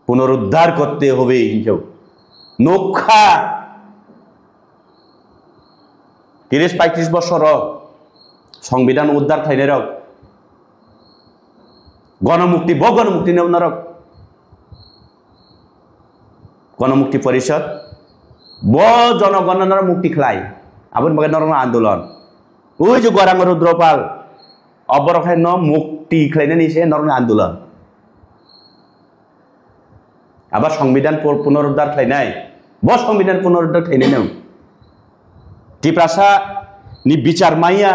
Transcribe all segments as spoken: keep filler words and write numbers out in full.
পুনরুদ্ধার করতে হবে, হিংসা। নোখা তিরিশ পঁয়ত্রিশ বছর সংবিধান উদ্ধার খাইনাই রক, গণমুক্তি, ব গণমুক্তি নেওনারক, গণমুক্তি পরিষদ, ব জনগণনার মুক্তি খাই, আবার বাকি নরম আন্দোলন। ওই যে গরাং রুদ্রপাল, অবরখায় ন মুক্তি খাইনানি সে নরম আন্দোলন। Abo Songbidan pu-, punoruddhar khlainai, bo Songbidan punoruddhar khlainai nung. Tiprasa ni bichar maya,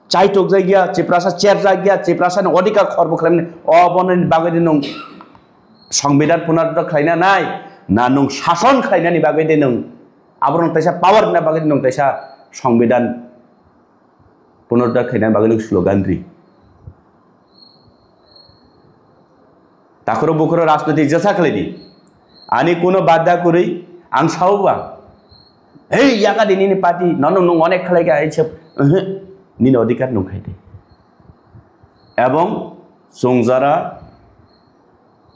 chaitok jagya, Tiprasa cher jagya, Tiprasa ni odhikar khorbo khlainai, o bono ni bagwi de nung Songbidan punoruddhar khlaina nai, na nung sason khlainani bagwi de nung, abo nung taisa power na bagwi de nung taisa Songbidan punoruddhar khlaina bagwi nung slogan ri. Takhoro bukhoro rajniti jesa khlai di. Ani kuno badda kwrwi ang sao ba. Hei, yaka di nini party, nono nung onek khlai kha, ei sep, ehe, nini odhikar nung khai di. Ebong chwng jara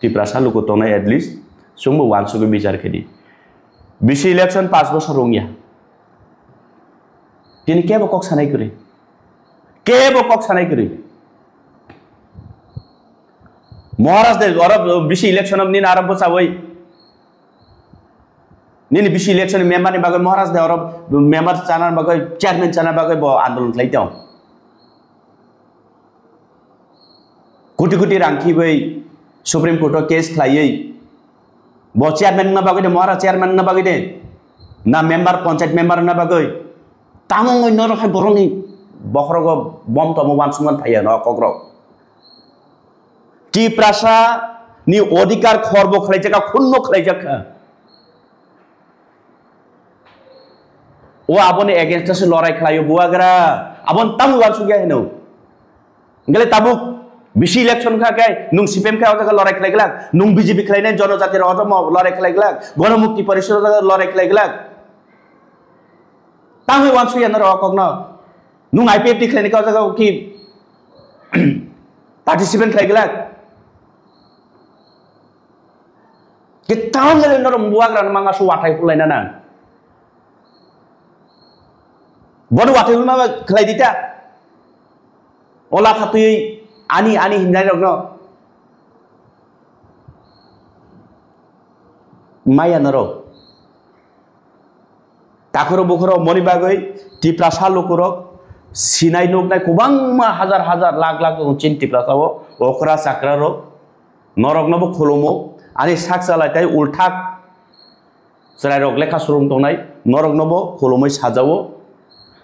Tiprasa luku tongnai at least, chwngbo wansugwi bichar khe di. Bisi election pas bosor wngya. Tini kebo kok sanai kwrwi. Kebo kok sanai kwrwi. Maharaj de oro bisi election of nini aro bwchawi. Nini bisi election member ni bagwi Maharaj de oro member chana bagwi, chairman chana bagwi bo andolon khlai tong. Koti koti rang khibai Supreme Court o case khlaiwi. Bo chairman wngna bagwi de, Maharaj chairman wngna bagwi de. Na member, panchayat member wngna bagwi. Tamo wngwi norok hai borokni bokhorogo bom tomo wansukmani phaiya no kokrok. Tiprasa ni odhikar khorbo khlaijak kha, khunno khlaijak kha. O aboni against o se lorai khlaio buagra. Aboni tamo wansukya hino. Gele tabuk bisi election kha khe nung C P M khe o jaga lorai khlai glak, nung B J P khlainai jonojati rok o lorai khlai glak, Gonomukti Porishod o jaga lorai khlai glak. Tamo wansukya norok o kokno. Nung I P F T khlainai khe o jaga ki participant khlai glak. Kitam le norok buagra no manga su wathai hulai na nang. Bono wathai hulma khlai dita. Ola khatui ani ani hinjai rok no. Maya norok. Takhoro bukhoro moni bagwi Tiprasa lukurok sinai nuknai kwbangma hajar hajar lakh lakh tongo chini Tiprasa o okra chakra rok noroknobo khulumo ani sak chalai tei ulthak chwrairok lekha swrwng tongnai noroknobo khulumwi sajao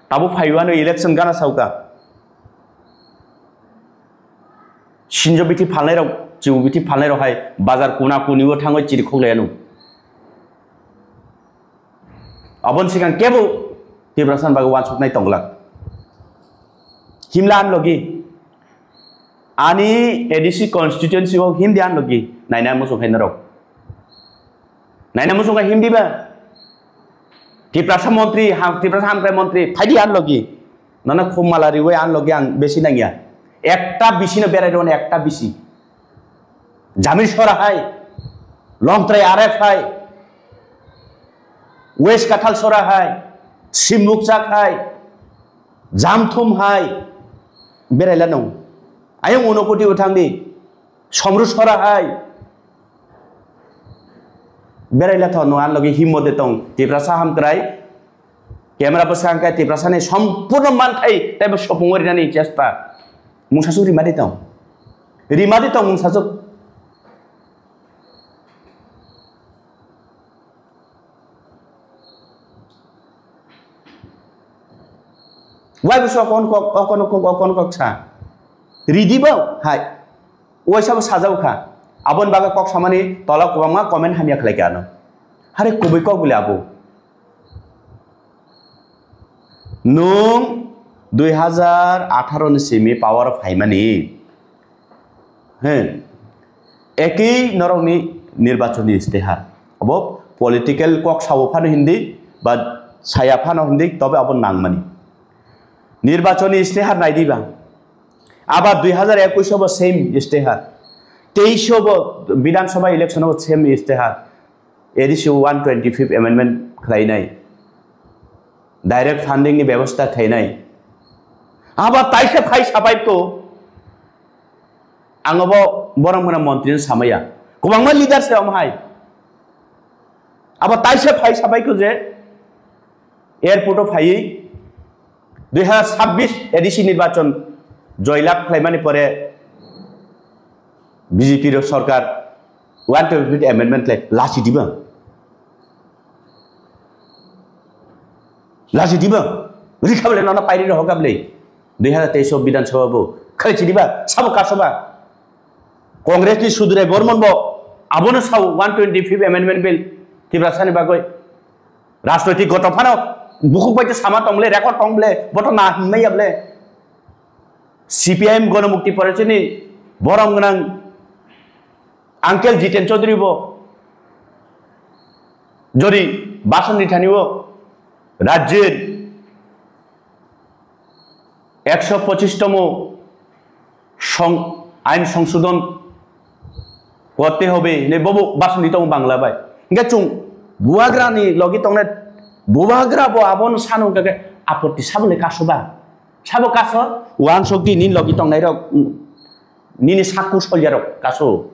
tabuk phaiwano election gana sauka sinjo bithi phalnairok chibu bithi phalnairok hai bazar kuna kuniwo thangwi chiri khoklaiano. Aboni sikang kebo Tiprasa ni bagwi wansuknai tongglak. Himla an logi. Ani A D C constituency o himdi an logi. Naina muchung hai norok. Naina muchung hai himdi ba. Tiprasa montri, ha-, Tiprasa hamkrai montri, phaidi an logi. Nana khum mala riwi an logi ang besi nangya. Ekta bisi no berai rw ekta bisi. Jamir sora hai, Longtrai R F hai, West Kathal sora hai, Simukchak hai, Jamthum hai, beraila nung. Ayung Unokoti bo thangdi, Somru sora hai, beraila tho nung an logi himmo de tong, Tiprasa hamkrai, Camera bwsang khe Tiprasani sompurno manthai teibo sopung rinani chesta. Mungsasuk rimadi tong. Rimadi tong mungsasuk. Wai bwswk okon kok, okon kok, okon kok sa. Ridi bo hai. Waisa bo sajao kha. Aboni bagwi kok samani tola kwbangma comment hamya khlai kha ano. Hare kubui kok bole abo. Nwng dui hazar atharo ni simi power o phaimani. He. Ekui norokni nirbachoni istihar. Abo political kok sao phano hindi ba saya phano hindi, tobe abo nangmani. Nirbachoni istihar naidi ba. Abar dui hazar ekush o bo same istihar. Teisho bo Bidhan Sabha election o same istihar, A D C one twenty fifth amendment khlainai, direct funding ni bebostha khlainai. Abo taisa phai sabai ko, ang abo borom gwnang montri no samaya. Kwbangma leader se omo hai. Abo taisa phai sabai ko je airport o phaiwi dui hazar sabbish A D C nirbachon joylab khlaimani pore B J P rok sorkar one twenty fifth amendment khlai lachi diba? Lachi diba? Rikha bole nono pairi rohoka bole. Dui hazar teis o Bidhan Sabha bo khlai chi diba? Sabo kasoba? Congress ni Sudurai Bormon bo abono sao one twenty fifth amendment bill Tiprasa ni bagwi. Rajnoitik goto phano bukhuk bai sama tong bole, record tong bole, boto na hinmai ya bole. C P I M Gonomukti Parishad ni borom gwnang Uncle Jiten Chaudhary bo jodi bhasan ri thani o rajyir ekso pochis tomo song-, ain songsodon korte hobe hinwi bobo bhasan ri tongo Bangla bai. Hingke chwng bubagra ni logi tongnai, bubagra bo abono sano hingke apotti sabo le kasoba. Sabo kaso, uansuk di nini logi tongnai rok, nini sakku solya rok kaso.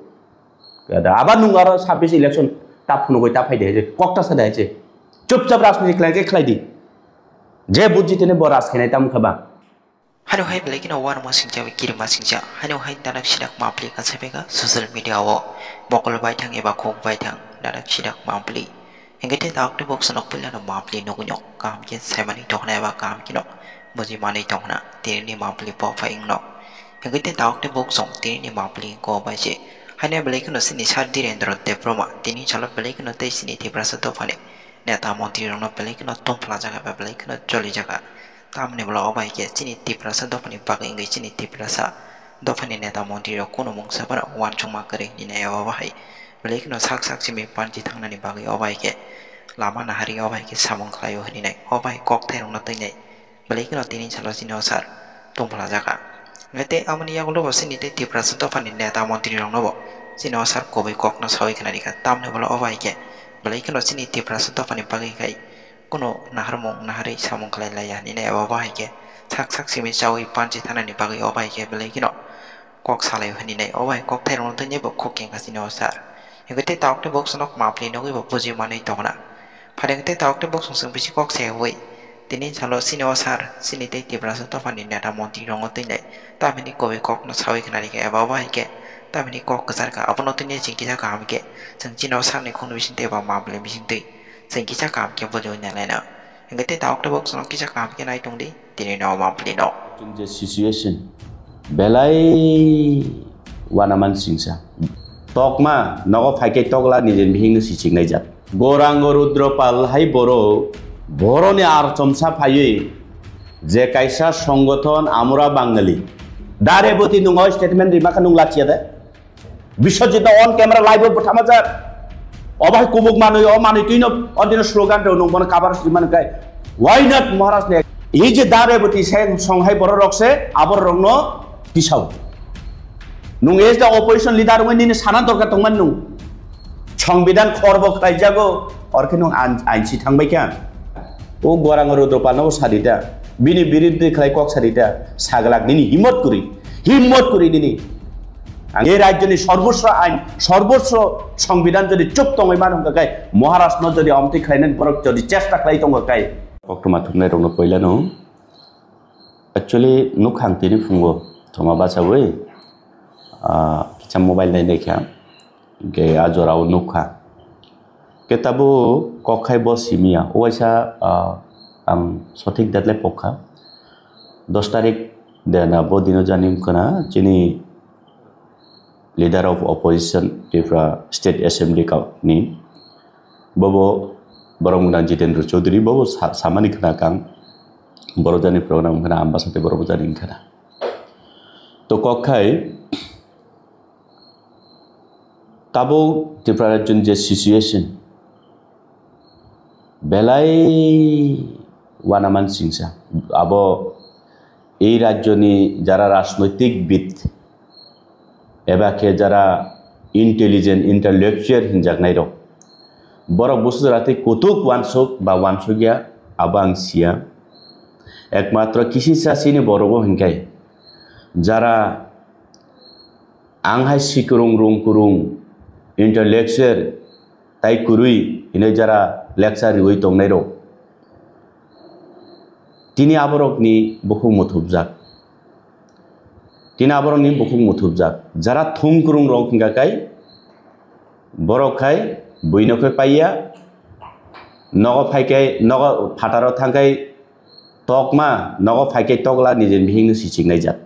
Kada, abar nung aro sabbish election ta phunugwi ta phai de hai je, kok ta sa de hai je. Chupchap rajniti khlai khe khlai di. Je bujji tene bo raj khainai tamo kha ba. Hano hai belai kheno uanama singcha bai kirima singcha. Hano hai danak sidak mapli ka sabai ka social media o mokol bai thang eba khuk bai thang danak sidak mapli. Hingke te tawk te bok sonok puila no mapli nugui no kaham khe saimani tongna eba kaham khe no buji manwi tongna tini ni mapli po phai wngno. Hingke te tawk te bok song tini ni mapli ko bai se. Haino belai kheno sini sir Dhirendra Debbarma tini salo belai kheno tei sini Tiprasa dophani neta montri rokno belai kheno tongpla jaga ba belai kheno choli jaga. Tamni bwla o bai khe chini Tiprasa dophani bagwi wngwi chini Tiprasa dophani neta montri rok kunu mungsa phano uansukma kwrwi hinwi nai abo bahai. Belai kheno sak sak simi panchi thangnani bagwi o bai khe lama nahari o bai khe samung khlaio hinwi nai o bai kok thairokno twi nai. Belai kheno tini salo chini o sir tongpla jaga. Tei aboni yagulo bo chini tei Tiprasa dophani neta montri rokno bo chini o sir kubui kokno sawi khna rikha. Tamni bwla o bai khe belai kheno chini Tiprasa dophani bagwi khai kunu naharmung naharwi samung khlai laiya hinwi nai abo bahai khe sak sak simi chawi panchi thanani bagwi o bai khe belai kheno kok salai hinwi nai o bai kok thairokno twi nai bo khuk kengkha chini o sir. Hingke tei tawk tei bok sonok mapli nugui bo buji manwi tongna. Phaideng tei tawk tei bok song song bisi kok se hui. Tini salo chini o sir, chini tei Tiprasa dophani neta montri rokno twi nai. Tamhini kubui kokno sawi khna rikha eba o bahai khe tamhini kok kwchar kha abono twi nai chwng kisa kaham khe chwng chini o sir ni khung bising tei eba mapli bising twi. Chwng kisa kaham khe bujui nai laina. Hingke tei tawk tei bok sonok kisa kaham khe nai tong di tini no mapli no. Chwng je situation belai uanaman singsa. Tokma nogo phaikhe tokla nijeni bihikno sichiknai jat. Gorango Rudropal hai borok boroni ar chomsa phaiwi je kaisa songothon Amura Bangali. Dare boti nungo statement rima khe nung lachiya de. Biswajit no on camera live o bwthamajak. Obo hai kubuk manwi, o manwi twino, o dino slogan rw nung bono cover swi manu kai. Why not Maharaj ne? Ei je da Rebati se song hai borok rok se, abor rok no tisao. Nung as the opposition leader wngwi nini sana dorkar tongmani nung. Songbidan khorbo khlaijago, orkhe nung ain, ain si thangbai kha. O Gorang Rudropal no sadi da. Bini biruddhe khlai kok sadi da. Saglak nini himmot kwrwi. Himmot kwrwi nini. Ang ei rajyoni sorbosro ain, sorbosro songbidan jodi chuk tongwi mano hwnkha khe, Maharashtra no jodi amtwi khlainani borok jodi chesta khlai tongkha khe. Koktwma thumnai rokno poilano actually nukhang tini phungo thoma bachawi, ah, kicha mobile nai naikha. Hingke a jora o nukha. Khe tabuk kok khai bo simi ya. O waisa, ah, ang sothik date le pokha. Dos tarik de na bo dino jani wngkha na chini leader of opposition Tripura State Assembly ka-, ni. Bobo borok wngkha Jitendra Chaudhary, bobo sa-, samani khna kang. Boro jani program wngkha na Ambasate borok jani wngkha na. To kok khai Tabuk Tripura rajyoni je situation belai uanaman singsa. Abo ei rajyoni jara rajnoitik bid eba khe jara intelligent, intellectual hinjaknairok. Borok bwswk jora tei kutuk uansuk ba uansukya, abo ang siya. Ekmatro kisisa chini borogo hinkhai, jara ang hai sikurung rungkurung, intellectual tai kwrwi hinwi jara lecture riwi tongnairok, tini aborokni bukhuk muthubjak. Tini aborokni bukhuk muthubjak. Jara thumkurung rok hingka kai, borok khai buino khe paiya, nogo phaikai, nogo phataro thangkai tokma, nogo phaikai tokla nijini bihikno sichiknai jak.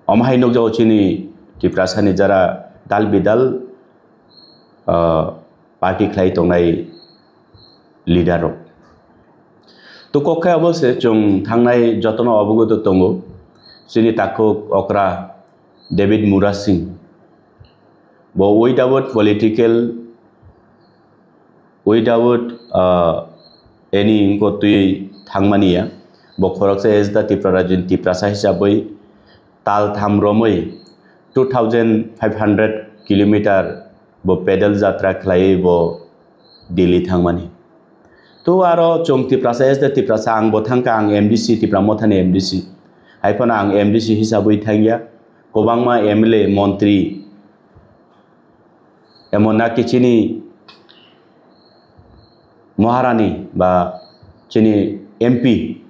Omo hai nukjago chini Tiprasani jara dal bidal, ah, party khlai tongnai leader rok. To kok khe abo se chwng thangnai jotono obogoto tongo. Chini takhuk okra David Murasing. Bo without political, without, uh, any ingko twi thangmani ya. Bo khoroksa as the Tipra Rajyoni Tiprasa hisabwi tal tham romwi two thousand five hundred kilometer bo pedal jatra khlaiwi bo Delhi thangmani. To aro chwng Tiprasa as the Tiprasa ang bo thangkha, ang M D C, Tipra Mothani M D C. Haiphano ang M D C hisabwi thangya. Kwbangma M L A, montri, emon na ki chini Maharani ba chini M P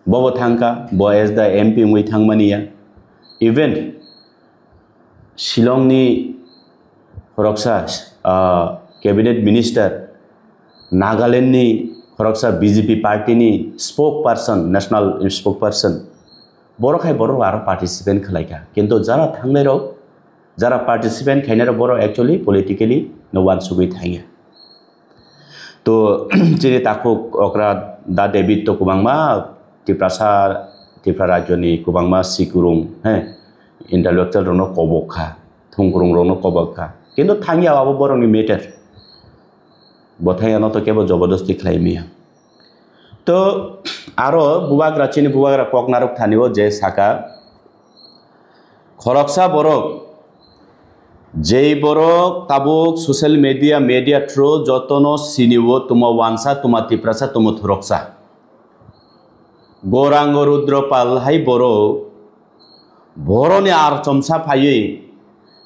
bobo thangkha, bo as the M P wngwi thangmani ya. Even Shillongni khoroksa, ah, cabinet minister, Nagalandni khoroksa B J P partyni spokesperson, national spokesperson, borok hai borok aro participant khlaikha. Kintu jara thangnairok, jara participant khainairok borok actually politically no uansugwi thangya. To chini takhuk okra da David to kwbangma Tiprasa, Tipra rajyoni kwbangma sikurung, he, intellectual rokno kobok kha, thungkurung rokno kobok kha. Kintu thangya abo borokni matter. Bo thangya no to kebo jobodosti khlai maya. To aro bubagra, chini bubagra kok narwk thani o je saka, khoroksa borok, jei borok tabuk social media, media through jotono sini o, tuma wansa, tuma Tiprasa, tuma thuroksa. Gorango Rudropal hai borok, boroni ar chomsa phaiwi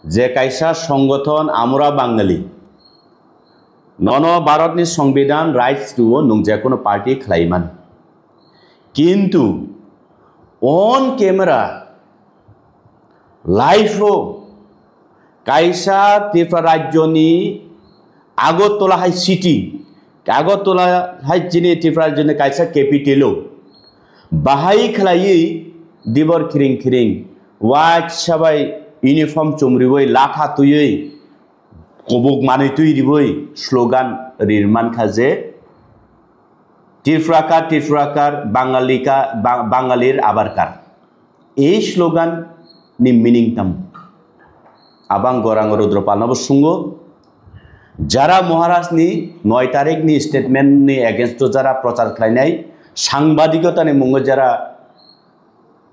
je kaisa songothon Amura Bangali, nono Bharatni Songbidan rights rwo, nwng jekono party khlai mano. Kintu on camera live o kaisa Tripura rajyoni Agartala hai city, Agartala hai chini Tripura rajyoni kaisa capital o bahai khlaiwi dibor khiring khiring, waisa bai uniform chumriwi, latha twiwi, kubuk manwi twi riwi slogan rirmankha je, "Tripura ka Tripura kar, Bangali ka Ba-, Bangalir abar kar." Ei slogan ni meaning tamo? Abang Gorang Rudropal no bo sungo. Jara Maharaj ni noi tarik ni statement ni against o jara prochar khlainai, sangbadigota ni mungo jara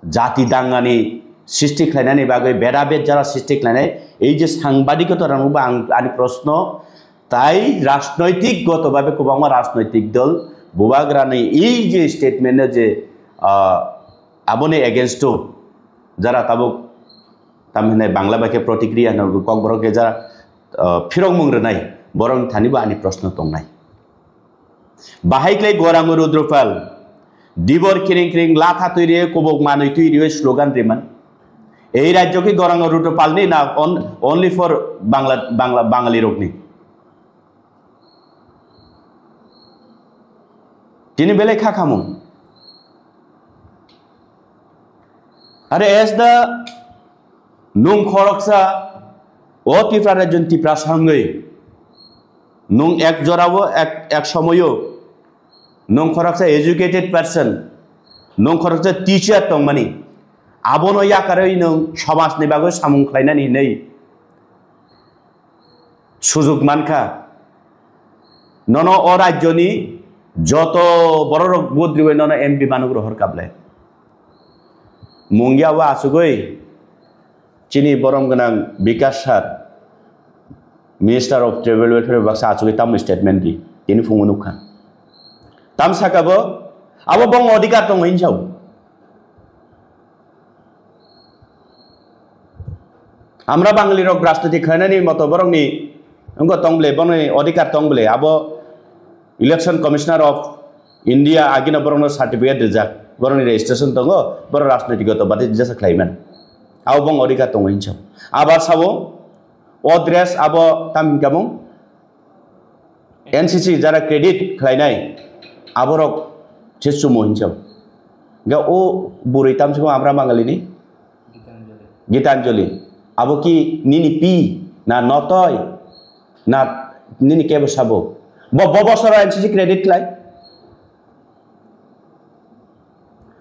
jati dangani srishti khlainani bagwi, bedabed jara srishti khlainai, ei je sangbadigota rokno bo ang, ani proshno, tai rajnoitik goto babe kwbangma rajnoitik dol bubagrani ei je statement no je, ah, aboni against o jara tabuk tamhinai Bangla bai khe protikriya hino kokborok khe jara, ah, phirokmung rwnai, borokni thani bo ani proshno tongnai. Bahai khlai Gorang Rudropal, dibor khiring khiring latha twi riwi, kubuk manwi twi riwi slogan riman. Ei rajyo khe Gorang Rudropal ni na on-, only for Bangla, Bangla, Bangali rokni? Tini belai kha khamung. Are as the nwng khoroksa o Tripura rajyoni Tiprasa wngwi nwng ek jorao ek, ek somoio nwng khoroksa educated person, nwng khoroksa teacher tongmani, abono yakarwi nwng somajni bagwi samung khlainani hinwi sujuk mankha. Nono o rajyoni joto bororok vote riwi nono M P manuk rohor kablai. Mungya o asugwi Chini borom gwnang Bikash sir, Minister of Tribal Welfare baksa achugwi tamo statement di, tini phungo nukha. Tam saka bo, abo bong odhikar tongo hinjao. Amra Bangali rok rajniti khlainani moto borokni wngkha tong bole, bono odhikar tong bole, abo Election Commissioner of India agino borokno certificate rijak, borokni registration tongo, borok rajniti goto bati jesa khlaiman. Abo bong odhikar tongo hinjao. Abar sabo, o dress abo tam hinka bong, N C C jara credit khlainai, aborok se chumo hinjao. Ga o burui tamsiko Amra Bangalini? Gitanjali. Abo ki nini pi, na notoi, na nini kebo sabo? Bo, bo bosoro N C C credit khlai?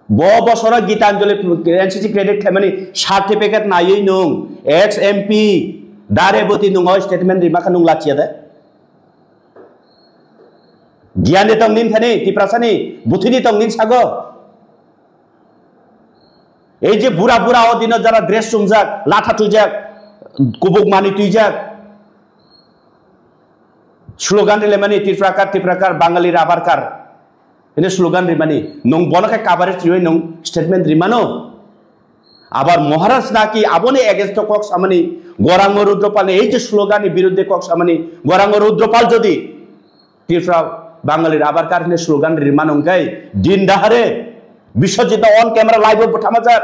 Bo bosoro Gitanjali N C C credit khlaimani certificate naiwi nung ex M P Dareboti nung o statement rima kha nung lachiya de? Giyani tong nin thani, Tiprasani buthini tong nin sago. Ei je bura bura o dino jara dress chumjak, latha twijak, kubuk mani twijak, slogan rilaimani, "Tiprakar, Tiprakar, Bangali rabar kar." Ini slogan rimani, nung bono khe coverage riwi nung statement rimano. Abar Maharaj naki aboni against o kok samani, Gorango Rudropal ni ei je slogan ni biruddhe kok samani, Gorango Rudropal jodi Tripura Bangali rabar kar hwnwi slogan rimano hwnkhe din dahare Biswajit no on camera live o bwthamajak.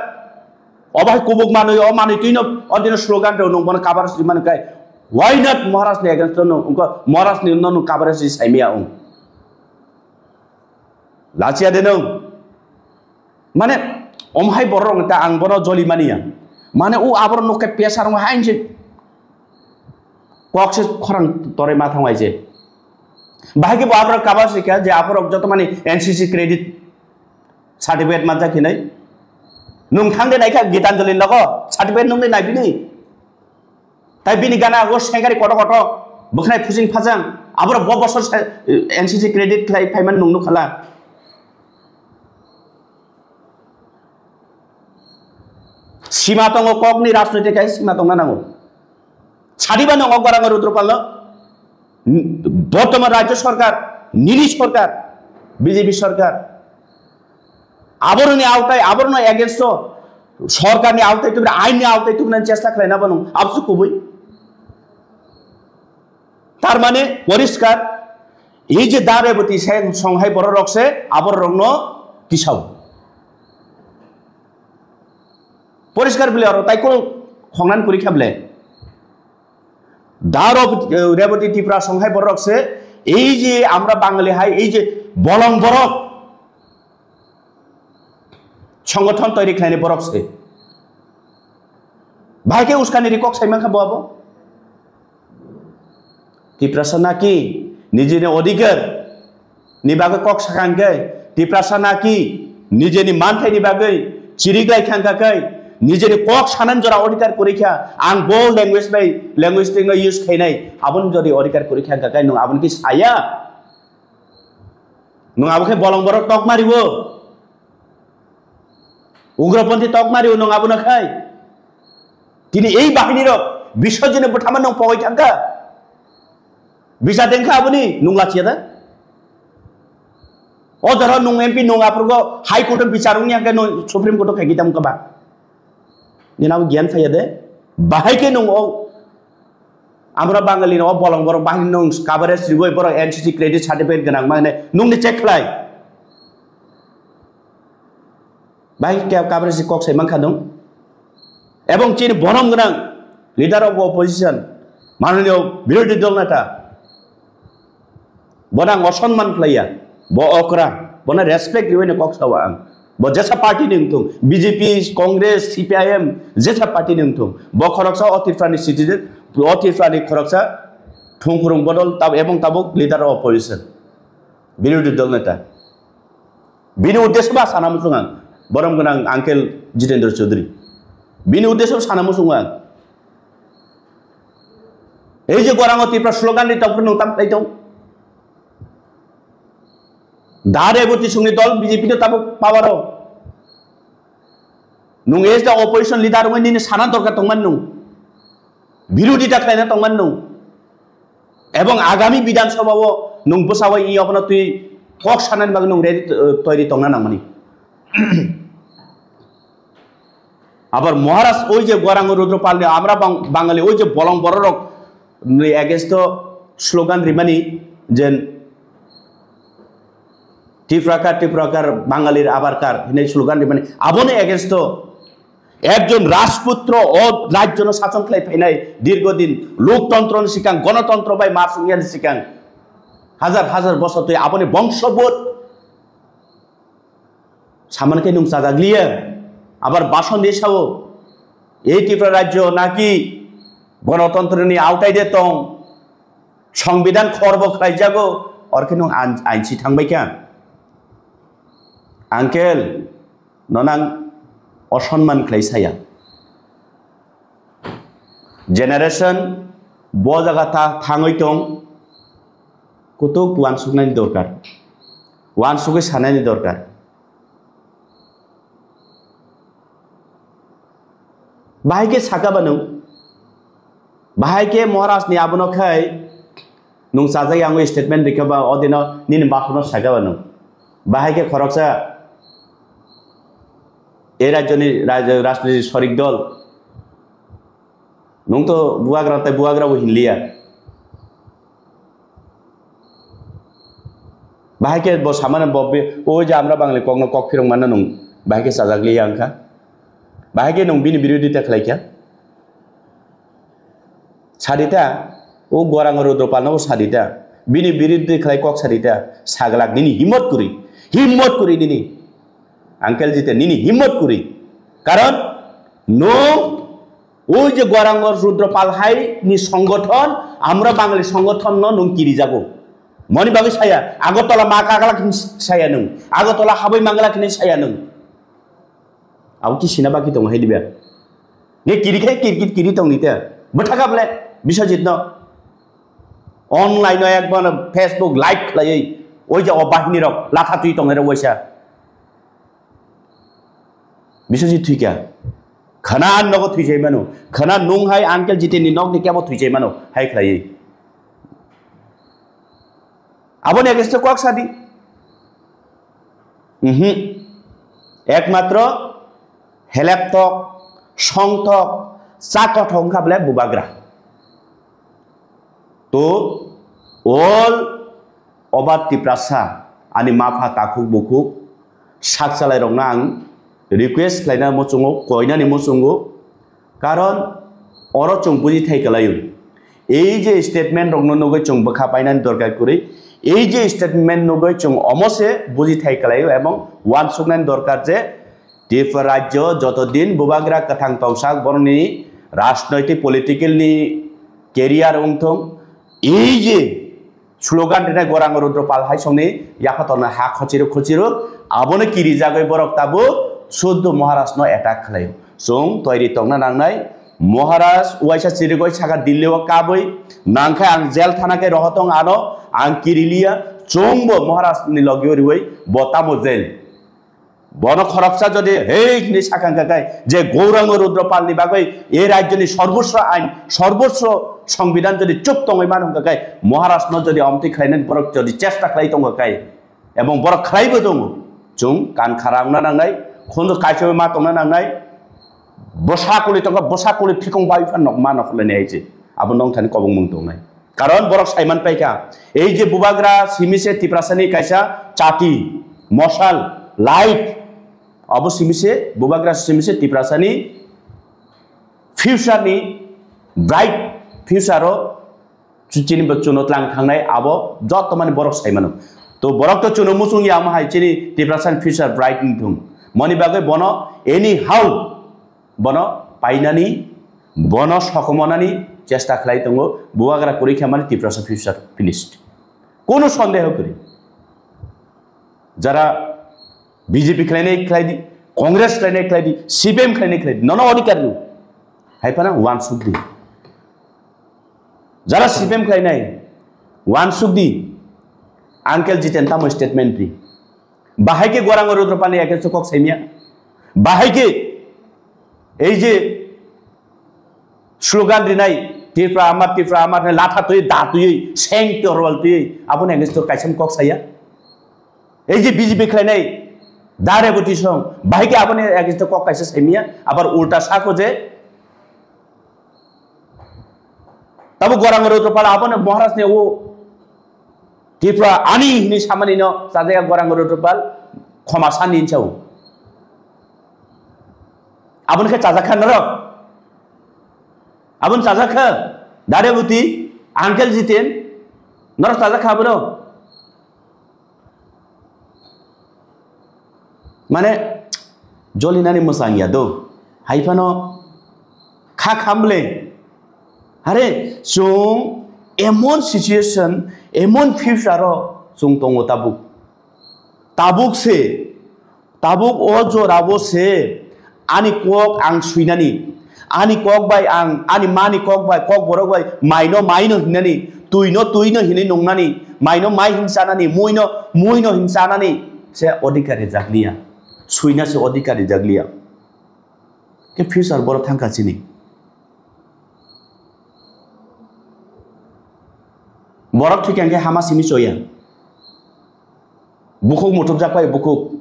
Obo hai kubuk manwi, o manwi twino o dino slogan rw nung bono coverage rimano hwnkhe, why not Maharaj ni against o nung, wngkha Maharaj ni no nung coverage ri saimaya wng. Lachiya de nung. Mane, om hai borok rok ta ang bono joli mani ya. Mane, o aboro nuk khe pesa rong hai je. Kok se khorang tore ma thang hai je. Bahai ke bo aboro cover se kya je aboro joto mani N C C credit certificate ma jakhi nai. Nung thang de nai kha Gitanjali logo certificate nung de nai bini. Tai bini gana o sengkari koto koto, bwkhnai phusing phajang, aboro bo bosor se, N C C credit khlai phaiman nung nukhala. Sima tongo kokni rajniti kai sima tongna nango. Sadiba nongo Gorang Rudropalno, bortoman rajyo sorkar, nini sorkar, B J P sorkar, aboroni autai, aborno against o, sorkarni autai tubra, ainni autai tubra chesta khlaina bano, absu kubui. Tar mane, poriskar, ei je da Reboti se songhai borok rok se, abor rokno tisao. Poriskar bile oro tai kunu khongnan kuri kha bile. Da Reboti Tipra songhai borok se, ei je amra Bangali hai, ei je bolong borok, songothon toiri khlaini borok se. Bahai khe uskani ri kok sai mankha bo abo. Tiprasa naki nijini odhikar ni bagwi kok sakha hwnkhe, Tiprasa naki nijini manthai ni bagwi chiriklai thangkha khe, nijini kok sanani jora odhikar kwrwi kha, ang bo language bai language tengno use khainai, aboni jodi odhikar kwrwi kha hwnkha khe nwng aboni khe saya. Nwng abo khe bolong borok tok mario. Ugroponthi tok mario nwng abono khai. Tini ei bahini rok Biswajitni bwthama nwng pogoi thangkha. Bisa tengkha aboni nwng lachiya da. O jora nwng M P nwng aphurgo High Court o bichar wngya hwnkhe nwng Supreme Court o khai kitam kaba. Nini abo giyan phaiya de. Bahai khe nwng o Amra Bangali no bolong borok bahini nwng coverage riwi borok N C C credit certificate gwnang mane nwngni check khlai. Bahai khe coverage kok sai mankha nwng. Ebong chini borom gwnang leader of opposition, mananiyo birodhi dol neta, bono ang osonman khlaiya, bo okra, bono respect riwi ni kok sao ang. Bo jesa party ni wngthung, B J P, Congress, C P I M, jesa party ni wngthung, bo khoroksa o Tripura ni citizen, o Tripura ni khoroksa thungkhurung bodol tab-, ebong tabuk leader of opposition, birodhi dol neta. Bini uddesho ba sana muchung ang, borom gwnang uncle Jitendra Chaudhary. Bini uddesho sana muchung ang. Ei je Gorango Tipra slogan ri tongphuru nwng tam khlai tong. Da Reboti songni dol B J P no tabuk power o. Nung as the opposition leader wngwi nini sana dorkar tongmani nung. Birodita khlaina tongmani nung. Ebong agami Bidhan Sabha o nung bwsawai i obono twi kok sanani bagwi nung ready, eh, toiri tongna nangmani. Abar Maharaj oi je Gorang Rudra Pal ni amra bang-, Bangali oi je bolong bororok ni against o slogan rimani je Tiprakar, Tiprakar, Bangalir abar kar hinwi slogan rimani aboni against o ekjon Rajputro o rajyono sachon khlai phainai dirgodin loktontro ni sikang, gonotontro bai mar songya ni sikang hajar hajar bosor twi aboni bongsobot samani khe nung chajak liya. Abar bason di sao, ei Tripura rajyo naki gonotontroni autai de tong, songbidan khorbo khlaijago, or khe nung ain-, ainsi thangbai kha. Uncle, nonang osonman khlai saya. Generation bo jaga ta thangwi tong, kutuk uansuknani dorkar, uansugwi sanani dorkar. Bahai khe saka ba nung, bahai khe Maharaj ni abono khai nung chajak yang statement rikha ba odino nini basono saka ba nung. Bahai khe khoroksa e rajyoni raj-, rajniti sorik dol. Nung to buagra tai buagra bo hinliya. Bahai khe bo samano bo bi-, o je amra Bangali kokno kok phirok manna nung bahai khe chajak liya wngkha. Bahai khe nung bini birodita khlai kha. Sadita, o Gorang Rudra Palno bo sadita. Bini birodita khlai kok sadita. Saglak nini himmot kuri. Himmot kuri nini. Uncle Jiten nini himmot kuri. Karon nung Oi je Gorang Rudra Pal hai ni songothon, amra Bangali songothon no nung kiri jago. Moni bagwi saya, Agartala ma kagala kini saya nung. Agartala habai mangala kini saya nung. Abo ki sina baki tong hai diba. Ne kiri khai kiri kiri tong nite. Bwthaka ble Biswajit no. Online no ekbar Facebook live khlaiwi. Oi je o bahini rok latha twi tong hai rok waisa. Biswajit thwikha. Khana nogo thwijai mano. Khana nung hai Uncle Jiten ni nok ni kebo thwijai mano. Hai khlaiwi. Aboni against o kok sadi. Mhm. Ekmatro heleptok, songtok, chakothok wngkha bole bubagra. To all over Tiprasa, ani mapha takhuk bukhuk, sak chalairokno ang request khlaina muchungo, koinani muchungo, karon oro chwng buji thai kwlaio. Ei je statement rokno nugwi chwng bwkha painani dorkar kwrwi, ei je statement nugwi chwng omo se buji thai kwlaio ebong uansuknani dorkar je Tripura rajyo joto din bubagra kwthang tongsak borokni rajnoitik political ni career wngthong, ei je slogan rinai Gorang Rudra Pal hai songni yaphatorno ha khochirok khochirok, abono kirijagwi borok tabuk Suddo Maharaj no attack khlaio. Chwng toiri tongna nangnai, Maharaj uaisa chirigwi saka Delhi o kabwi, nangkhe ang jail thana khe rohotong ano, ang kiriliya, chwngbo Maharaj ni logi riwi bo tamo jail. Bono khoroksa jodi hei hinwi sakha wngkha khe je Gaurang Rudra Pal ni bagwi e rajyoni sorbosro ain, sorbosro songbidan jodi chuk tongwi mano wngkha khe Maharaj no jodi amtwi khlainani borok jodi chesta khlai tongkha khe ebong borok khlaibo tongo, chwng kan khara wngna nangnai, khunju kaichome ma tongna nangnai, bwsa kuli tongkha, bwsa kuli phikong bai phan nok ma nok lainai hai se abo nong thani kobong mung tongnai. Karon borok saiman paikha, ei je bubagra simi se Tiprasani kaisa chati, mosal, light, abo simi se bubagra simi se Tiprasani future ni bright future o chu-, chini bo chuno tlang thangnai abo joto mani borok saimano. To borok to chuno muchung ya omo hai chini Tiprasani future bright wngthung. Moni bagwi bono anyhow bono painani, bono sokomonani chesta khlai tongo, bubagra kwrwi khe mani Tiprasa future finished. Kono sondeho kwrwi. Jara B J P khlainai khlai di, Congress khlainai khlai di, C P M khlainai khlai di, nono odhikar rw. Hai phano uansuk di. Jara C P M khlainai, uansuk di, Uncle Jiten tamo statement ri. Bahai khe Gorang Rudra Pal ni against o kok saimya. Bahai khe Ei je slogan rinai, "Tripura amar, Tripura amar" hinwi latha twi, da twi, seng torwal twi, aboni against o kaisa kok saya. Ei je B J P khlainai, da Reboti song, bahai khe aboni against o kok kaisa saimya, abar ulta sako je, tabo Gorang Rudropal aboni Maharaj ni o Tripura ani hinwi samani no chajaya Gorang Rudropal khoma sani hinsa o. Aboni khe chajakha norok? Aboni chajakha Darebuti, Uncle Jiten, norok chajakha abono? Mane, jolinani mwchang ya do. Hai phano kha khamble. Are, chwng emon situation, emon future o chwng tongo tabuk. Tabuk se, tabuk o jora bo se ani kok ang suinani, ani kok bai ang, ani mani kok bai, kok borok bai, maino maino hinani, twino twino hinwi nungnani, maino mai hin chanani, muino muino hin chanani se odhikar rijak liya, suina se odhikar rijak liya. Ke future boro thangkha chini. Borok thwikha hwnkhe hama simi choya. Bukhuk muthubjak pai bukhuk.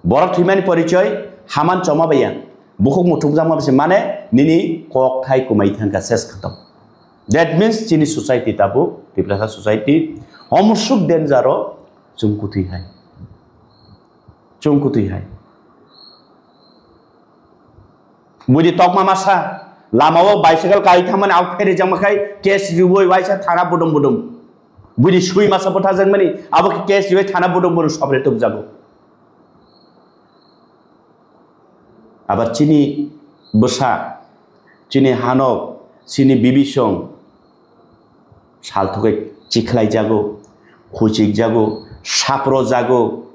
Borok thwimani porichoi haman choma baiya. Bukhuk muthubjakma bisi mane nini kok thai kumai thangkha ses khatok. That means chini society tabuk, Tiprasa society, omsuk danger o chwng kutui hai. Chwng kutui hai. Buini tokma masa, lama o bicycle kai thangmani, au pherijak ma khai, case riwi waisa thana budum budum. Buini sui masa bwthajakmani, abo khe case riwi thana budum budum sopre tubjago. Abar chini bwsa, chini hanok, chini bibisong, sal thogwi chikhlai jago, khuchik jago, sapro jago.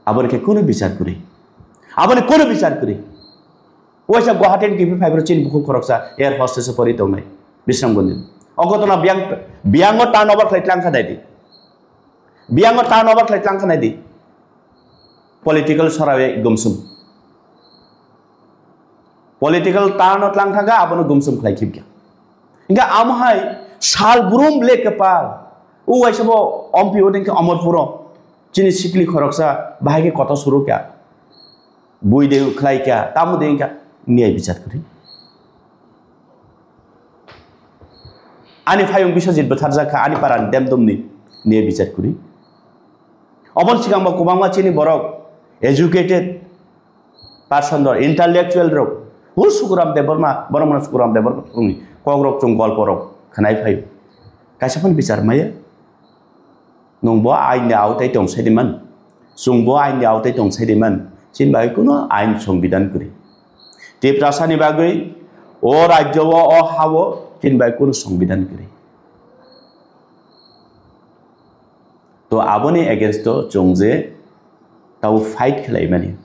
Aboni khe kunu bichar kwrwi. Aboni kunu bichar kwrwi. Waisa Guwahati ni kiphil phaibrw chini bukhuk khoroksa air hostess o pori tongnai. Bisramganj. O ghotona biyang, biyango turn over khlai tlang kha nai di. Biyango turn over khlai tlang kha nai di. Political sorawi gumsum. Political turn o tlang thangkha, abono gumsum khlai khibkha. Hingkhe amohai sal brum le kepal. O waisa bo ompi o dengkhe Omorpuro. Chini sikli khoroksa bahai khe koto suru kha. Bui de khlai kha, tamo de wngkha, niyai bichar kwrwi. Ani phayung Biswajit bwtharjak kha, ani parani demdumni, niyai bichar kwrwi. Oboni swkang bo kwbangma chini borok, educated person rok, intellectual rok, o Sukuram Debbarma, borok mano Sukuram Debbarma ni kokrok chwng golpo rok khwnai phaio. Kaisa phano bichar maya. Nwng bo ain ni aotai tong sai di man. Chwng bo ain ni aotai tong sai di man. Chini bagwi kuno ain songbidan kwrwi. Tiprasa ni bagwi o rajyo o, o ha o chini bagwi kuno songbidan kwrwi. To aboni against o chwng je tabo fight khlai mani.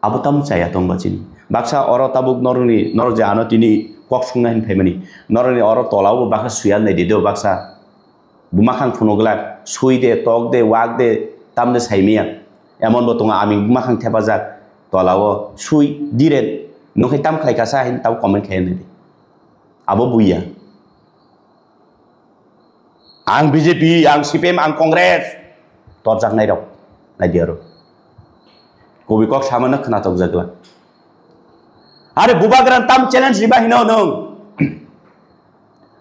Abo tamo chaya tongba chini. Baksa oro tabuk norokni, norok je ano tini kok songna hin phaimani. Norokni oro tola o baksa suya nai di do baksa. Bumakhang phunuk glak, sui de, tok de, wak de, tam de sai maya. Emon bo tongo aming bumakhang thepajak tola o sui diren. Nokhe tam khlai kasa hin tabo comment khai nai di. Abo buya. Ang B J P, ang C P M, ang Congress. Torjaknai rok. Nai di aro. Kubui kok samano khwnatok jagla. Are bubagra tam challenge riba hino nwng.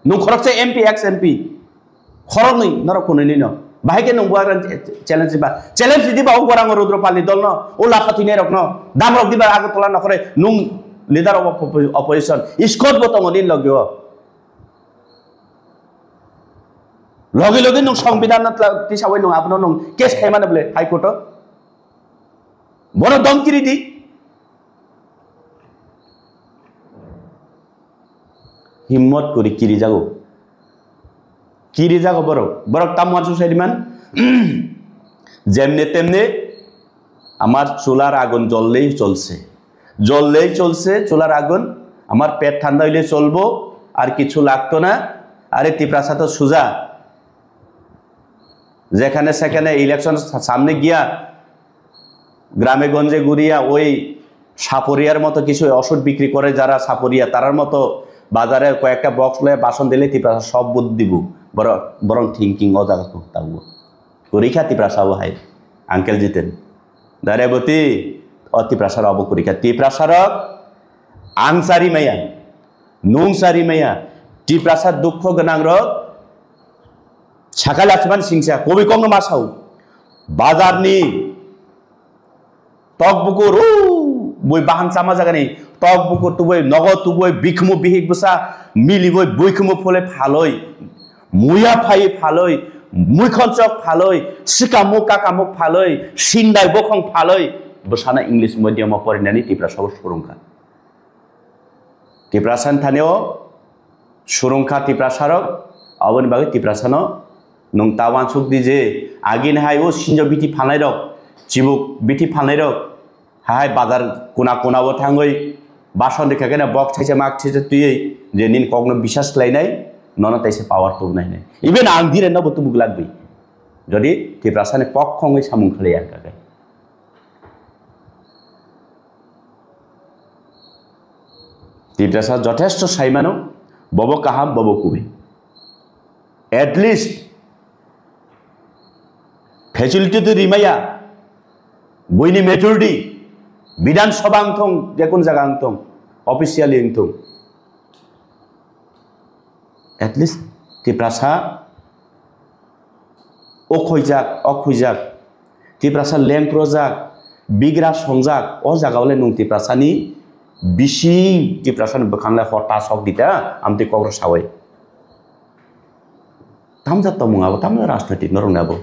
Nwng khoroksa M P, ex M P. Khoroknwi norok kunui nino. Bahai khe nwng bubagra challenge riba. Challenge riba o Gorang Rudropalni dolno. O latha twinai rokno. Damrok diba Agartala nokhore nwng leader of oppo-, opposition. Scott bo tongo nini logio. Logi logi nwng songbidan no tla-, tisawi nwng abono nwng case khaimano bole High Court o. Bono dom kiri di. Himmot kuri kiri jago. Kiri jago borok. Borok tam wansu saidiman. Jemne temne amar chular agun jollei cholse. Jollei cholse chular agun, amar pet thanda hoile cholbo, ar kichu lagto na, are Tiprasa to suja. Jekhane sekhane election sa-, samne giya, গ্রামে গঞ্জে ঘুরিয়া ওই সাপরিয়ার মতো কিছু ওষুধ বিক্রি করে যারা সাপরিয়া, তারার মতো বাজারে কয়েকটা বক্স লয়ে বাসন দিলে ত্রিপ্রাসা সব বুদ্ধি দিব। বড়, বরং থিংকিং ও জায়গা খুব তাও। করিখা ত্রিপ্রাসা ও হাই, আঙ্কেল জিতেন। দারে বতি, ও ত্রিপ্রাসার অব করিখা। ত্রিপ্রাসার আংসারি মাইয়া, নুংসারি মাইয়া, ত্রিপ্রাসার দুঃখ গোনাং রক, সাকাল আসমান সিংসা, কবি কঙ্গ মাসাও, বাজারনি Tok bukur, o, bui bahang chama jagani. Tok bukur tubui, nogo tubui, bikhumu bihik bwsa, milibui buikhumu phole phaloi. Muya phai phaloi, muikhonchok phaloi, sikamuk kakamuk phaloi, sindai bokhong phaloi. Bwsana English medium o porinani Tiprasa bo surungkha. Tiprasa ni thani o surungkha Tiprasa rok, aboni bagwi Tiprasa no nwng ta wansuk di je agini hai o sinjo bithi phalnai rok, chibuk bithi phalnai rok, hai bazar kuna kuna o thangwi bason rikha khe na bok thaisa mak thaisa twiwi je nini kok no bisas khlainai, nono taisa power tubunai hinwi. Even ang dire no bo tubuk lagbi. Jodi Tiprasa ni pokho wngwi samung khlai ya kha khe. Tiprasa jothesto saimano, bobo kaham, bobo kubui. At least facility to rimaya, buini majority, Bidhan Sabha wngthong, jekun jaga wngthong, officially wngthong. At least Tiprasa o khoijak, o khoijak, Tiprasa lengprojak, bigra songjak, o jagao le nwng Tiprasani bising, Tiprasani bwkhang le hota sok dita, amtwi kokro sawi. Tamjak tongmung abo, tamjak rajnoitik norokni abo.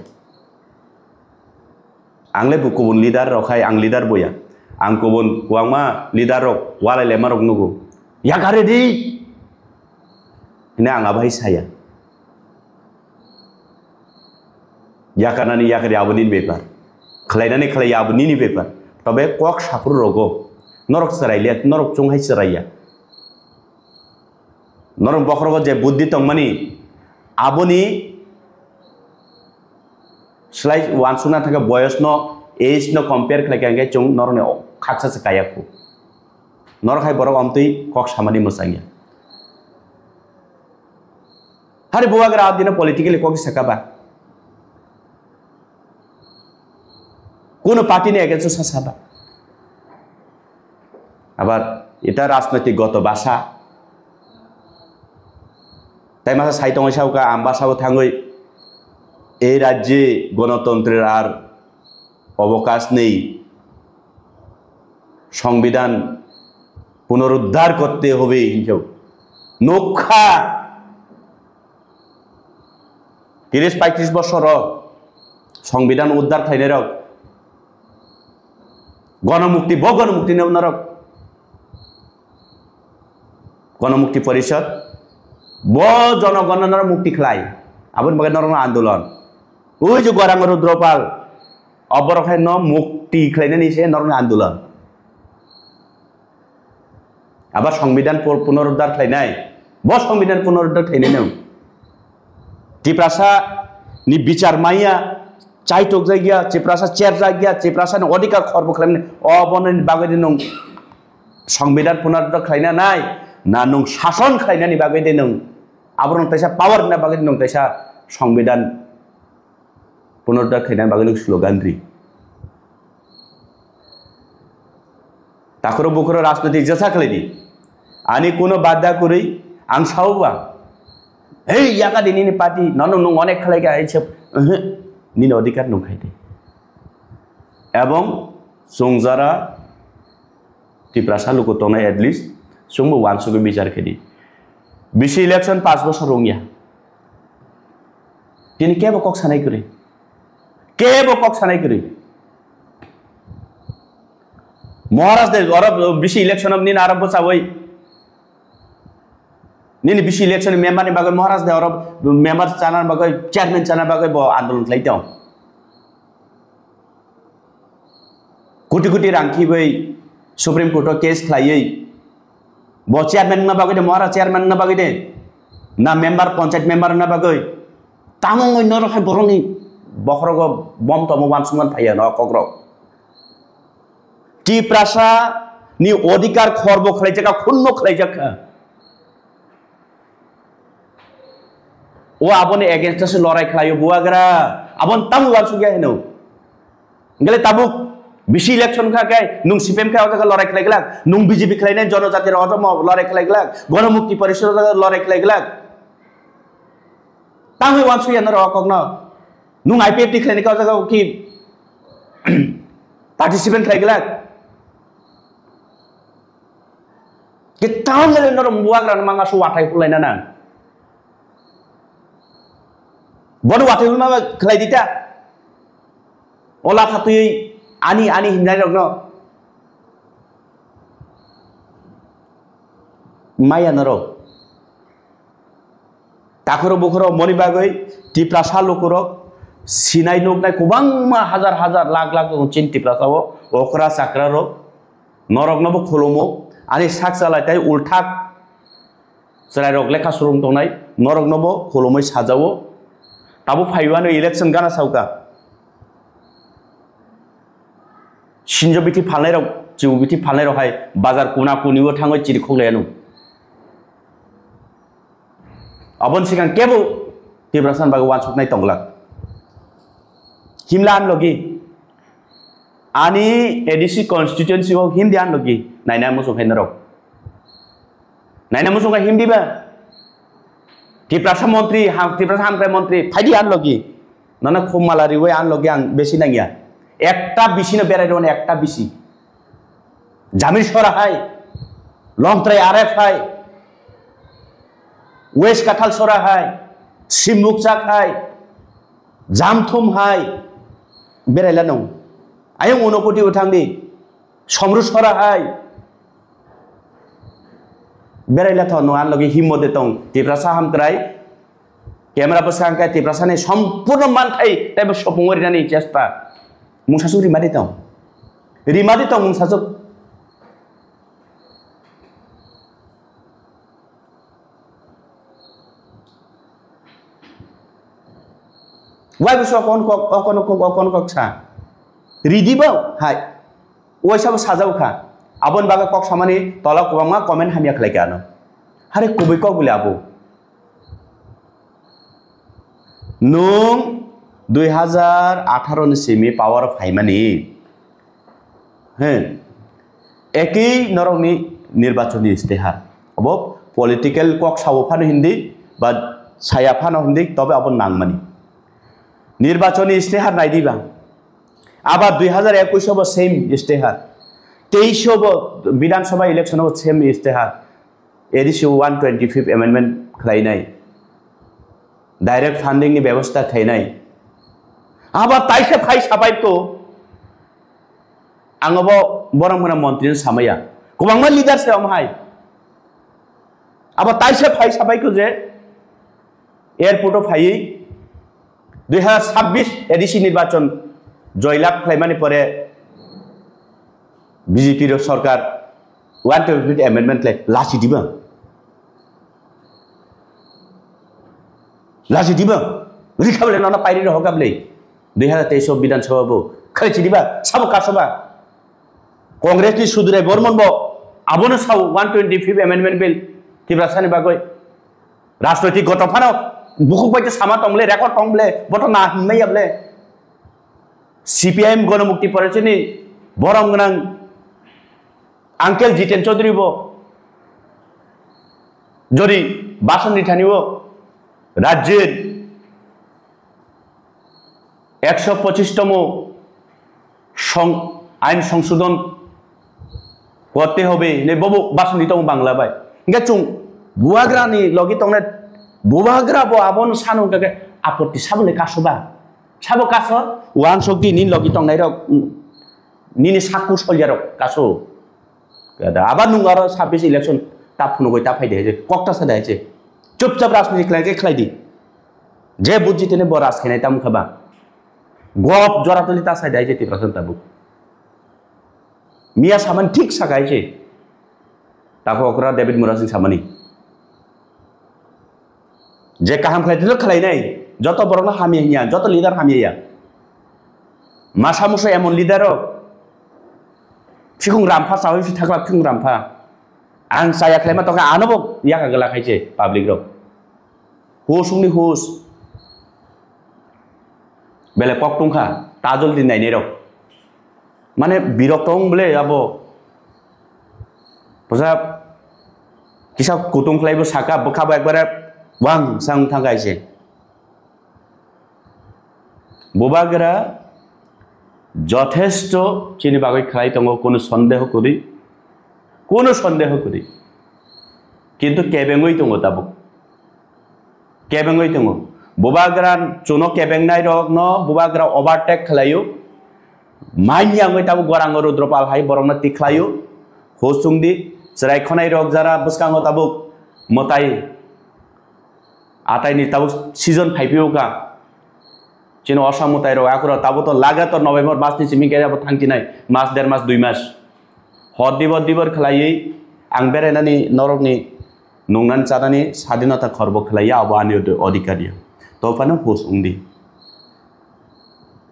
Ang le bo kubun leader rok hai, ang leader boya. Ang kubun kwbangma leader rok walai lema rok nugo. Yakare di. Hine ang abo hai saya. Yakarnani yakari abo nini bepar. Khlainani khlai abo nini bepar. Tobe kok saphuru rogo. Norok chwrai le, norok chung hai chwrai ya. Norok bokhorogo je buddhi tongmani, aboni slai wansukna thangkhe boyosno, age no compare khlai khe hwnkhe chwng norokni khaksa se kaya khu. Norok hai borok omtwi kok samani mwchangya. Hari bubagra adino politically kok sakha ba. Kuno party ni against o sa saba. Abar ita rajnoitik goto basa. Tai masa sai tongwi sauka, ang basa bo thangwi ei rajye gonotontrer ar obokas nei, সংবিধান পুনরুদ্ধার করতে হবে hinjao. Nukha. Tiris paitris bosor o Songbidan uddar khlainai rok, Gonomukti, bo Gonomukti ni norok, Gonomukti Porishod, bo jonogon norok mukti khlai, aboni bagwi norok andolon. Ui je Gorang Rudropal, oborok hai no mukti khlainani se norok andolon. Abo Songbidan pur-, punoruddar khlainai. Bo Songbidan punoruddar khlainai nung. Tiprasa ni bichar maya, chaitok jagya, Tiprasa cher jagya, Tiprasa ni odhikar khorbo khlaimani. O bononi bagwi de nung Songbidan punoruddar khlaina nai, na nung sason khlainani bagwi de nung. Aborok taisa power na bagwi de nung taisa Songbidan punoruddar khlaina bagwi nung slogan ri. Takhoro bukhoro rajniti jesa khlai di. Ani kuno badda kwrwi ang sao ba. Hei, yaka di nini party, nono nung onek khlai ga, ei sep, ehe, nini odhikar nung khai di. Ebong chwng jara Tiprasa luku tongnai at least, chwngbo wansugwi bichar khe di. Bisi election pas bosor wngya. Tini kebo kok sanai kwrwi. Kebo kok sanai kwrwi. Maharaj de oro bisi election nini aro bwchawi. Nini bisi election member ni bagwi Maharaj de oro member chana bagwi, chairman chana bagwi bo andolon khlai tong. Koti koti rang khibai Supreme Court o case khlaiwi bo chairman na bagwi de, Maharaj chairman na bagwi de, na member, panchayat member na bagwi. Tamo wngwi norok hai borokni bokhorogo bom tomo wansukmani phaiya no kokrok. Tiprasa ni odhikar khorbo khlaijak kha, khunno khlaijak kha. O aboni against o se lorai khlaio buagra. Abon tamo uansukya hino. Gele tabuk bisi election kha khe nung C P M khe o jaga lorai khlai glak, nung B J P khlainai jonojati rok o lorai khlai glak, Gonomukti Porishod o jaga lorai khlai glak. Tamo uansukya norok kokno. Nung I P F T khlainai khe o jaga ki participant khlai glak. Kwtal jani norok buagrano manga su wathai hulaina nang. Bono wathai hulma khlai dita. Ola khatui ani ani hinjai rokno. Maya norok. Takhoro bukhoro moni bagwi Tiprasa lukurok sinai nuknai kwbangma hajar hajar lakh lakh tongo chini Tiprasa o okra chakra rok. Norokno bo khulumo, ani sak chalai tai ulthak chwrairok lekha swrwng tongnai, norokno bo khulumwi sajao. Tabuk phaiwano election gana sauka. Sinjo bithi phalnairok, chibu bithi phalnairok hai bazar kuna kunibo thangwi chiri khoklaiano. Aboni sikang kebo Tiprasa ni bagwi wansuknai tonglak. Himla ani logi. Ani A D C constituency o himdi ani logi. Naina muchung khaina rok. Naina muchung kha himdi ba. Tiprasa montri, ham, Tiprasa hamkrai montri, phaidi ani logi. Nana khum mala riwi ani logi ang besi nangya. Ekta bisi no berai rw ekta bisi. Jamir sora hai, Longtrai R F hai, West Kathal sora hai, Simukchak hai, Jamthum hai, beraila nung. Ayang Unokoti uthang di, Somru sora hai, beraila tho nung an logi himmo de tong, Tiprasa hamkrai, camera bwskang khe Tiprasa ni sompurno manthai taibo sopung rinani chesta. Mungsa suk rima di tong. Rima di tong mungsa suk. Wai bwswk okon kok, okon kok, okon kok sa. Ridi bo hai. Waisa bo sajao kha. Aboni bagwi kok samani tola kwbangma comment hamya khlai kha ano. Hare kubui kok bole abo. Nwng dui hazar atharo ni simi power o phaimani, he, ekei norokni nirbachoni istihar. Obo political kok sao phano hindi ba saya phano hindi, tobe abo nangmani. Nirbachoni istihar nai diba. Aba dui hazar ekush o bo same istihar. Teish o bo Bidhan Sabha election o bo same istihar. A D C one twenty-fifth amendment khlainai, direct funding ni bebostha khlainai. Aba taisa phai sabai to, ang abo borok mona montri no samaya. Kwbangma leader se omo hai. Abo taisa phai sabai ko je airport o phaiwi dui hazar sabbish A D C nirbachon joylab khlaimani pore B J P rok sorkar one twenty-fifth amendment khlai lachi diba? Lachi diba? Rikha bole nono pairi rok hokha bole. Dui hazar teis o Bidhan Sabha bo khlai chi diba? Sabo kasoba? Congress ni Sudurai Bormon bo abono sao one twenty-fifth amendment bill Tiprasa ni bagwi. Rajnoitik goto phano bukhuk bai sama tong bole, record tong bole, boto na hinmaya bole. C P I M Gonomukti Porishoni borom gwnang Uncle Jiten Chaudhary bo jodi bhasan ri thani o rajyir ekso pochish tomo song-, ain songsodon korte hobe hinwi bobo bhasan ri tongo Bangla bai. Hingke chwng bubagra ni logi tongnai, bubagra bo abono sano hingke apotti sabo le kasoba. Sabo kaso, uansuk di nini logi tongnai rok, nini sakku soldier rok kaso. Kada, abar nung aro sabbish election ta phunugwi ta phai de hai je, kok ta sa de hai je. Chupchap rajniti khlai khe khlai di. Je bujji tene bo raj khainai tamo kha ba. Gop jora tuli ta sai de hai je Tiprasa tabuk. Miya samani thik sa hai je. Tako okra David Murasing samani. Je kaham khlai twi khlai nai, joto borok no hamya hinya, joto leader hamya ya. Masa musa emon leader rok, Phikung rampha chawi si thakla phikung rampha. Ang chaya khlaima tokha anobo yaka gala khaise public rok. Hus wngni hus. Bele kok tungkha tajol di nainai rok. Mane birok tong bole abo. Bosa kisa kutung khlai bo saka bwkha bo ekbare wang sang thang kaise. Bubagra jothesto chini bagwi khlai tongo, kono sondeho kwrwi, kono sondeho kwrwi. Kintu kebengwi tongo tabuk. Kebengwi tongo. Bubagra chuno kebengnai rokno bubagra overtake khlaio. Manya wngwi tabuk gorang Rudropal hai borokno tikhlaio. Hosungdi chwrai khonai rok jara bwskango tabuk mwtai ataini tabuk season phaiphio ka. Chini osa mwtai rok akura tabuk to lagator November mas ni simi kaya bo thangkinai mas der mas dui mas. Hor dibor dibor khlaiwi ang berainani norokni nungnan chanani sadinata khorbo khlaiya abo ani odi-, odhikar ya. To phano hus wngdi.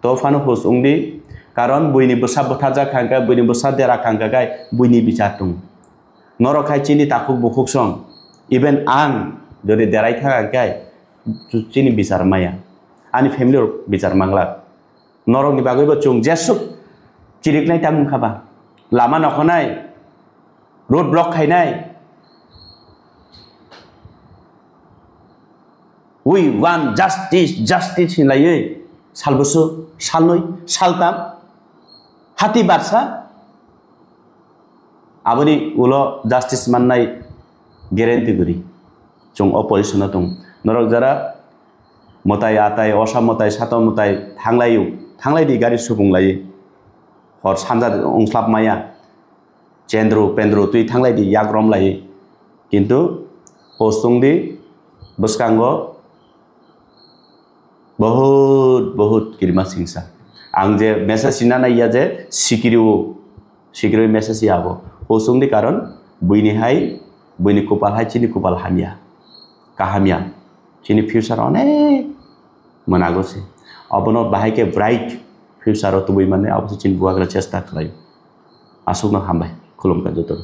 To phano hus wngdi. Karon buini bwsa bwtharjak kha hwnkhe, buini bwsa dera kha hwnkhe kai buini bichar tongo. Norok khai chini takhuk bukhuk song, even ang jodi derai kha hwnkhe chini bichar maya. Ani family rok bichar manglak. Norokni bagwibo chwng jesuk chiriknai tamo wngkha ba? Lama nokhonai, road block khainai, "We want justice, justice," hinlaiwi salbwswk, salnwi, saltam, hati barsa, aboni ulo justice mannai guarantee kwrwi chwng opposition-o tongo. Norok jara mwtai atai, osa mwtai, sato mwtai thanglaio, thanglai di gari supung lai. Hor sanja wngslap maya, chendru pendru twi thanglai di yak rom lai. Kintu hosung di bwskango bahut, bahut kirima singsa. Ang je message sina nai ya je sikiri o, sikiri message ya abo. Hosung di karon buini hai, buini kupal hai chini kupal hamya. Kahamya. Chini future onek mwnago se. Abono bahai khe bright future o tubui mane abo se chini bubagra chesta khlai. Aswkno hambai. Khulumkha jotono.